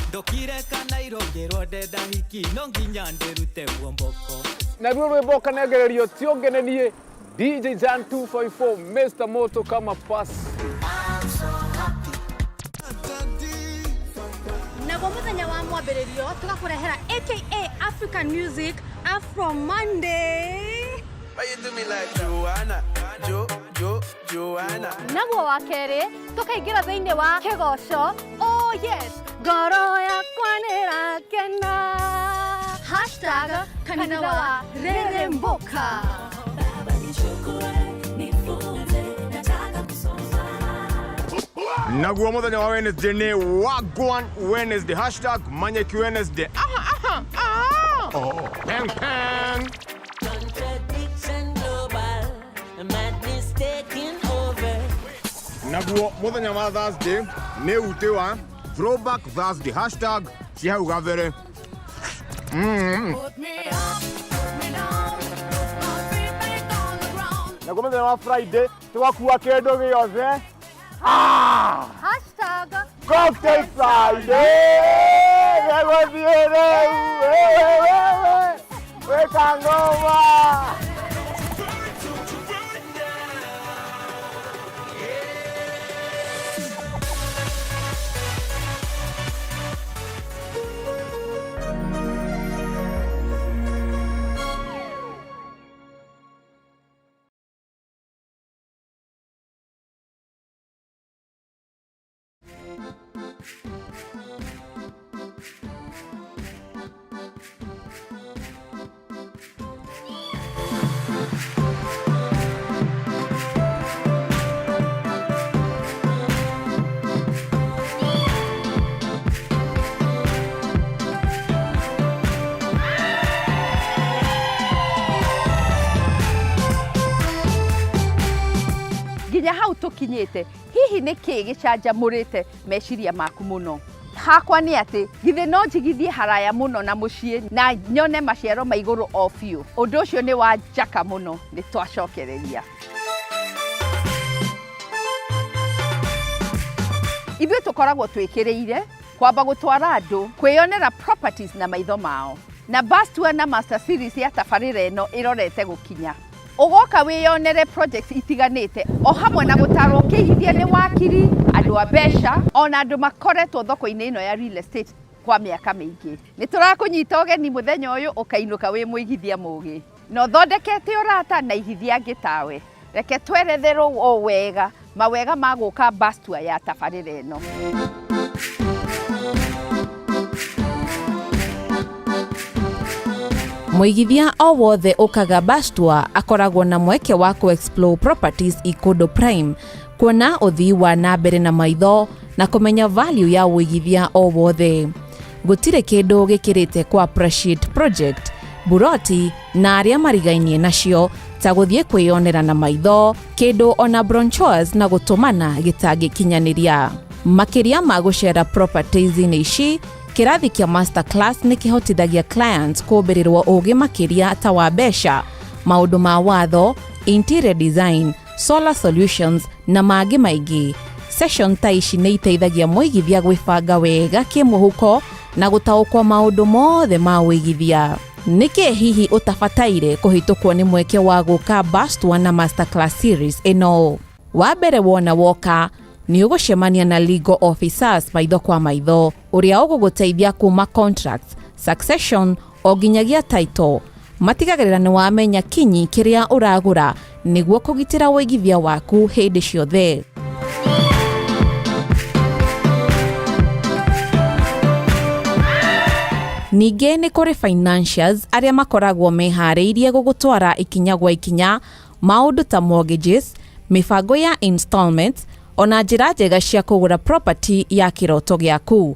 Ndokire kana irongerwo ndenda hiki no nginya ndĩrute muomboko. Naruo rwĩmbo kanegererio ti ũngenenie DJ Jan 254 Mr. Moto kama pass. Naguo muthenya wa mwambĩrĩrio tũgakũrehera aka African Music Afro Monday. Why you do me like Joanna, Jo, Jo, Joanna? Naguo wa kerĩ tũkaingĩra thĩinĩ wa kĩgoco. Oh yes, ngoro yakwa nĩrakena. Hashtag kanitha wa Reremboka. Naguo muthenya wa Wednesday ni Wagwan Wednesday. Hashtag Manyeki Wednesday. Aha, aha, aha. Oh. Peng, peng. Naguo mũthenya wa Thursday nĩ utĩ wa Throwback Thursday hashtag cia hau gabere. Naguo mũthenya wa Friday tũgakua kĩndũ gĩothe. Ah! Hashtag Cocktail Friday! Gĩgũthiĩ rĩu! Wĩka ngoma! Nginya hau tũkinyĩte, hihi nĩ kĩĩ gĩcanjamũrĩte meciria maku mũno? Hakwa nĩ atĩ githĩ no njigithie haraya mũno na mũciĩ na nyone maciaro ma igũrũ o biũ. Ũndũ ũcio nĩ wa njaka mũno, nĩ twacokereria. Ithuĩ tũkoragwo twĩkĩrĩire kwamba gũtwara andũ kwĩyonera properties na maitho mao, na bus tour na master series ya tabarĩra ĩno ĩrorete gũkinya. Ũgoka wĩyonere projects itiganĩte o hamwe na gũtarwo ũkĩigithia nĩ wakiri, andũ a mbeca, ona andũ makoretwo thoko-inĩ ĩno ya real estate kwa mĩaka mĩingĩ. Nĩ tũrakũnyita ũgeni mũthenya ũyũ ũkainũka wĩ mũigithia mũgĩ na ũthondekete ũrata na igithia angĩ tawe. Reke tweretherwo o wega mawega ma gũka bus tour ya tabarĩra ĩno. Mũigithia o wothe ũkaga bus tour akoragwo na mweke wa kũ explore properties i kũndũ prime, kuona ũthii wa na mbere na maitho na kũmenya value ya ũigithia o wothe. Gũtirĩ kĩndũ gĩkĩrĩte kũ appreciate project, buroti na arĩa marigainie nacio ta gũthiĩ kwĩyonera na maitho kĩndũ ona brochures na gũtũmana gĩtangĩkinyanĩria. Makĩria ma gũcera properties-inĩ ici, kĩrathi kĩa masterclass nĩ kĩhotithagia clients kũmbĩrĩrwo ũgĩ makĩria ta wa mbeca, maũndũ ma watho, interior design, solar solutions na mangĩ maingĩ. Session ta ici nĩ iteithagia mũigithia gwĩbanga wega kĩmũhuko na gũtaũkwo maũndũ mothe ma ũigithia. Nĩkĩ hihi ũtabataire kũhĩtũkwo nĩ mweke wa gũka bus tour na masterclass series ĩno? Wa mbere wona woka nĩ ũgũcemania na legal officers maitho kwa maitho ũrĩa ũgũgũteithia kuma contracts, succession o nginyagia title. Matigagĩrĩra nĩ wamenya kinyi kĩrĩa ũragũra nĩguo kũgitĩra ũigithia waku hĩndĩ ciothe. Ningĩ nĩ kũrĩ financiers arĩa makoragwo meharĩirie gũgũtwara ikinya gwa ikinya maũndũ ta mortgages, mĩbango ya installments, ona njĩra njega cia kũgũra property ya kĩroto gĩaku.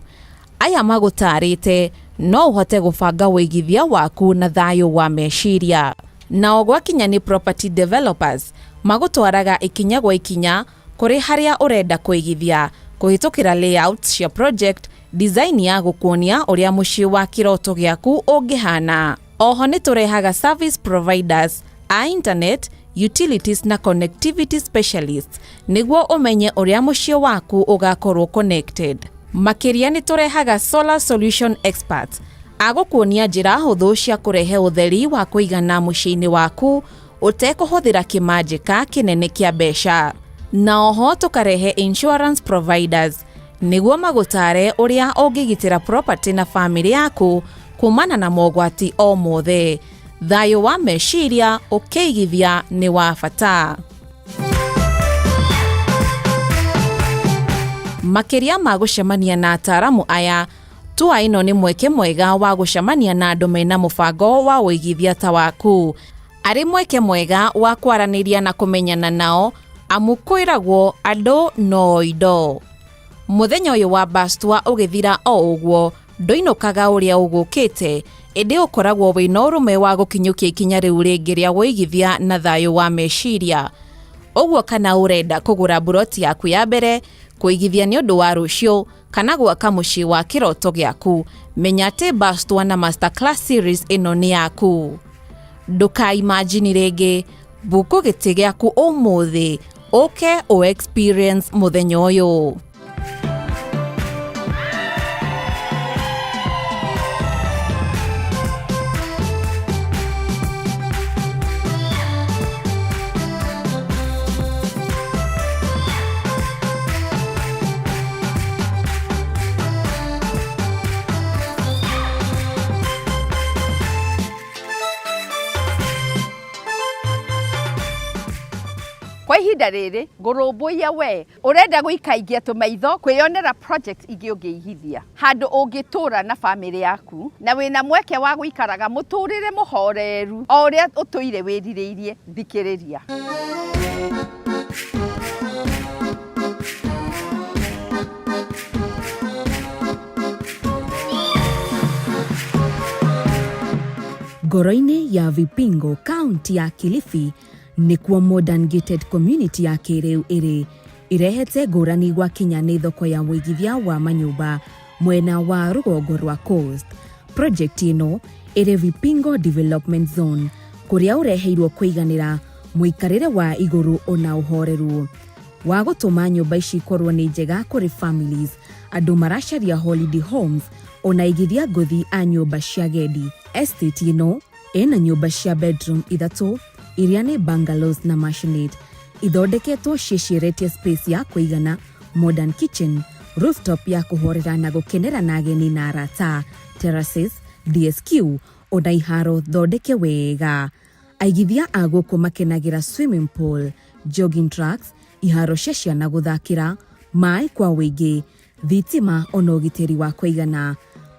Aya magũtarĩte no ũhote gũbanga ũigithia waku na thayũ wa meciria. Nao gwakinya nĩ property developers, magũtwaraga ikinya gwa ikinya kũrĩ harĩa ũrenda kũigithia, kũhĩtũkĩra layouts cia project, design ya gũkuonia ũrĩa mũciĩ wa kĩroto gĩaku ũngĩhana. Oho nĩ tũrehaga service providers a internet, utilities na connectivity specialists nĩguo ũmenye ũrĩa mũciĩ waku ũgakorwo connected. Makĩria nĩ tũrehaga solar solution experts a gũkuonia njĩra hũthũ cia kũrehe ũtheri wa kũigana mũciĩ-inĩ waku ũtekũhũthĩra kĩmanjĩka kĩnene kĩa mbeca. Na oho tũkarehe insurance providers nĩguo magũtare ũrĩa ũngĩgitĩra property na famĩlĩ yaku kumana na mogwati o mothe. Thayũ wa meciria ũkĩigithia nĩ wa bata. Makĩria ma gũcemania na ataaramu aya, tour ĩno nĩ mweke mwega wa gũcemania na andũ mena mũbango wa ũigithia ta waku. Arĩ mweke mwega wa kwaranĩria na kũmenyana nao, amu kwĩragwo andũ no indo. Mũthenya ũyũ wa bus tour ũgĩthira o ũguo, ndũinũkaga ũrĩa ũgũkĩte, ĩndĩ ũkoragwo wĩna ũrũme wa gũkinyũkia ikinya rĩu rĩngĩ rĩa ũigithia na thayũ wa meciria. Ũguo kana ũrenda kũgũra mburoti yaku ya mbere, kũigithia nĩ ũndũ wa rũciũ, kana gwaka mũciĩ wa kĩroto gĩaku, menya atĩ Bastwa na Masterclass Series ĩno nĩ yaku. Ndũkaimajini rĩngĩ, mbuku gĩtĩ gĩaku ũmũthĩ, ũke ũ experience mũthenya ũyũ. Kwa ihinda rĩrĩ ngũrũmbũiya we ũrenda gũikaingia tũmaitho kwĩyonera project ingĩ ũngĩigithia handũ ũngĩtũra na bamĩrĩ yaku na wĩna mweke wa gũikaraga mũtũrĩre mũhoreru o ũrĩa ũtũire wĩrirĩirie. Thikĩrĩria. Ngoro-inĩ ya Vipingo, kaunti ya Kilifi, nĩkuo modern gated community ya kĩrĩu ĩrĩ ĩrehete ngũrani gwakinya nĩ thoko ya ũigithia wa manyũmba mwena wa rũgongo rwa Coast. Project ĩno ĩrĩ Vipingo Development Zone kũrĩa ũreheirwo kũiganĩra mũikarĩre wa igũrũ ona ũhoreru wa gũtũma nyũmba ici ikorwo nĩ njega kũrĩ families, andũ maracaria holiday homes ona aigithia ngũthi a nyũmba cia gendi. Estate ĩno ĩna nyũmba cia bedroom ithatũ iria nĩ bungalows na maisonette ithondeketwo ciĩciĩrĩtie space ya kũigana, modern kitchen, rooftop ya kũhorera na gũkenera na ageni na arata, terraces, DSQ ona iharo thondeke wega. Aigithia a gũkũ makenagĩra swimming pool, jogging tracks, iharo cia ciana gũthakĩra, maĩ kwa ũingĩ, thitima ona ũgitĩri wa kũigana.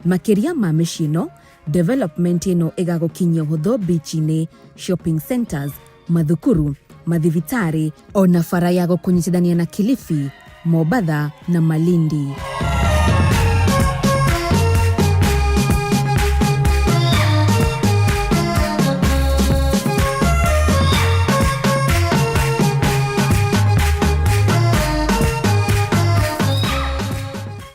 Makĩria ma mĩciĩ ĩno, development ĩno ĩgagũkinyia ũhũthũ beach-inĩ, shopping centers, mathukuru, mathibitarĩ ona bara ya gũkũnyitithania na Kilifi, Mombatha na Malindi.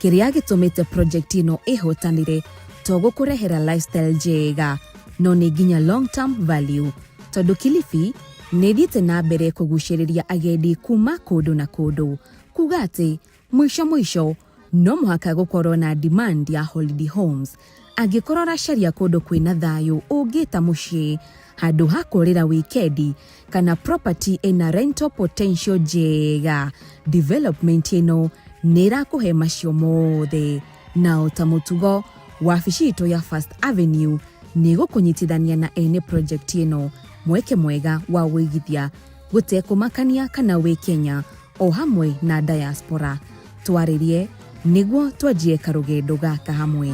Kĩrĩa gĩtũmĩte project ĩno ĩhotanĩre to gũkũrehera lifestyle njega no nĩ nginya long term value tondũ Kilifi nĩ ĩthiĩte na mbere kũgucĩrĩria agendi kuma kũndũ na kũndũ kuga atĩ mũico mũico no mũhaka gũkorwo na demand ya holiday homes. Angĩkorwo ũracaria kũndũ kwĩna thayũ ũngĩta mũciĩ handũ ha kũrĩra wikendi kana property ĩna rental potential njega, development ĩno nĩ ĩrakũhe macio mothe. Na o ta mũtugo, wabici itũ ya First Avenue nĩ ĩgũkũnyitithania na ene project ĩno mweke mwega wa ũigithia gũtekũmakania kana wĩ Kenya o hamwe na diaspora. Twarĩrie nĩguo twanjie karũgendo gaka hamwe.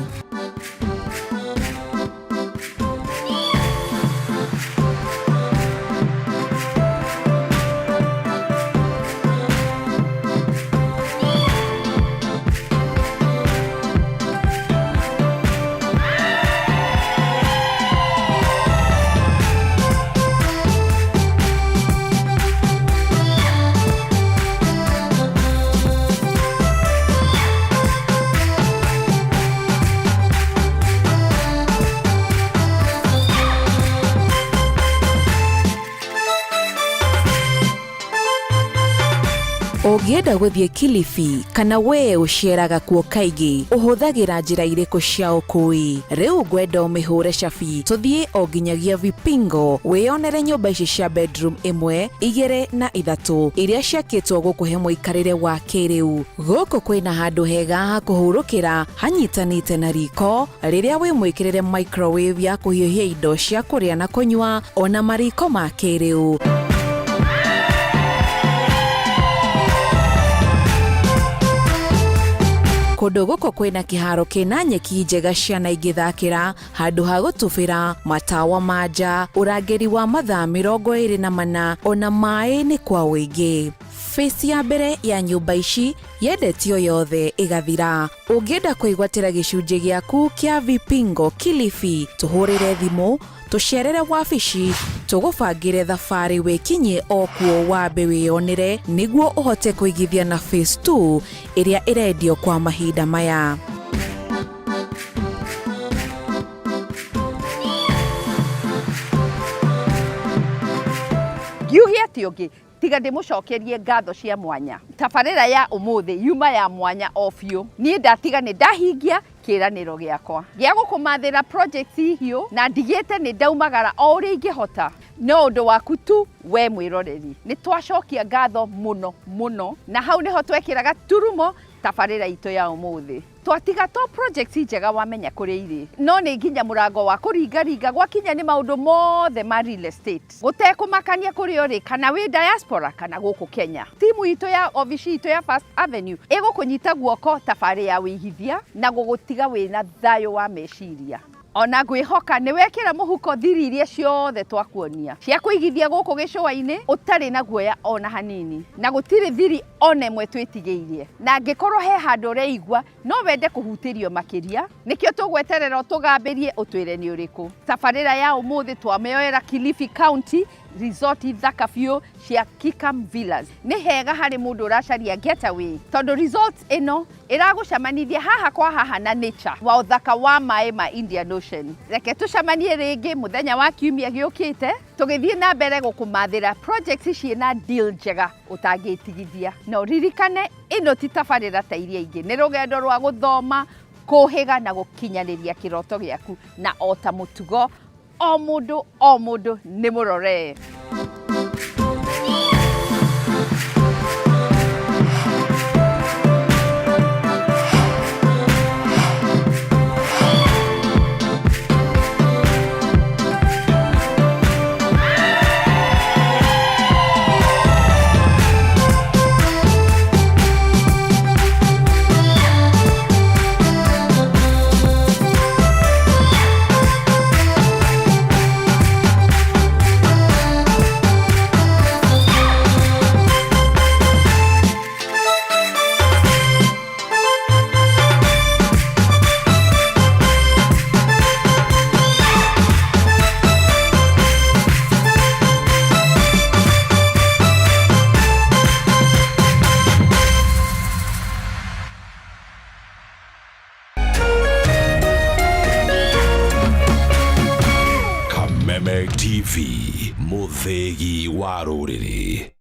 Ũngĩenda gũthiĩ Kilifi kana wee ũceeraga kuo kaingĩ, ũhũthagĩra njĩra irĩkũ cia ũkuui? Rĩu ngwenda ũmĩhũre cabi tũthiĩ o nginyagia Vipingo wĩyonere nyũmba ici cia bedroom ĩmwe, igĩrĩ na ithatũ iria ciakĩtwo gũkũhe mũikarĩre wa kĩrĩu. Gũkũ kwĩna handũ hega ha kũhurũkĩra hanyitanĩte na riko rĩrĩa wĩ mwĩkĩrĩre microwave ya kũhiũhia indo cia kũrĩa na kũnyua ona mariko ma kĩrĩu. Kũndũ gũkũ kwĩna kĩharo kĩna nyeki njega ciana ingĩthakĩra, handũ ha gũtubĩra, matawa ma nja, ũrangĩri wa mathaa 24 ona maĩ nĩ kwa ũingĩ. Phase ya mbere ya nyũmba ici yendetio yothe ĩgathira. Ũngĩenda kwĩgwatĩra gĩcunjĩ gĩaku kĩa Vipingo Kilifi, tũhũrĩre thimũ Tũcerere wabici tũgũbangĩre thabarĩ wĩkinyie o kuo wambe wĩyonere nĩguo ũhote kũigithia na phase 2 ĩrĩa ĩrendio kwa mahinda maya. Ngiuge atĩ ũngĩ tiga ndĩmũcokerie ngatho cia mwanya. Tabarĩra ya ũmũthĩ yuma ya mwanya o biũ. Niĩ ndatiga nĩ ndahingia kĩranĩro gĩakwa gĩa gũkũmathĩra project hiũ na ndigĩte nĩ ndaumagara o ũrĩa ingĩhota no ũndũ waku tu we mwĩroreri. Nĩ twacokia ngatho mũno mũno, na hau nĩho twekĩraga turumo tabarĩra itũ ya ũmũthĩ. Twatiga to project njega wamenya kũrĩa irĩ, no nĩ nginya mũrango wa kũringaringa gwakinya nĩ maũndũ mothe ma real estate, gũtekũmakania kũrĩa ũrĩ kana wĩ diaspora kana gũkũ Kenya. Timu itũ ya obici itũ ya First Avenue ĩgũkũnyita guoko tabarĩ ya wĩigithia na gũgũtiga wĩna thayũ wa meciria. Ona ngwĩhoka nĩ wekĩra mũhuko thiri iria ciothe twakuonia cia kũigithia gũkũ gĩcũa-inĩ ũtarĩ na guoya ona hanini, na gũtirĩ thiri ona ĩmwe twĩtigĩirie. Na angĩkorwo he handũ ũreigua no wende kũhutĩrio makĩria, nĩkĩo tũgweterera ũtũgambĩrie ũtwĩre nĩ ũrĩkũ. Tabarĩra ya ũmũthĩ twamĩoera Kilifi County, resort thaka biũ cia Kikam Villas. Nĩ hega harĩ mũndũ ũracaria getaway, tondũ resort ĩno ĩragũcemanithia haha kwa haha na nature wa ũthaka wa maĩ ma Indian Ocean. Reke tũcemanie rĩngĩ mũthenya wa kiumia gĩũkĩte tũgĩthiĩ na mbere gũkũmathĩra projects ciĩna deal njega ũtangĩtigithia. Na ũririkane ĩno ti tabarĩra ta iria ingĩ, nĩ rũgendo rwa gũthoma, kũhĩga na gũkinyanĩria kĩroto gĩaku, na o ta mũtugo o mũndũ o mũndũ nĩ mũrore. Kameme TV, mũthĩgi wa rũrĩrĩ.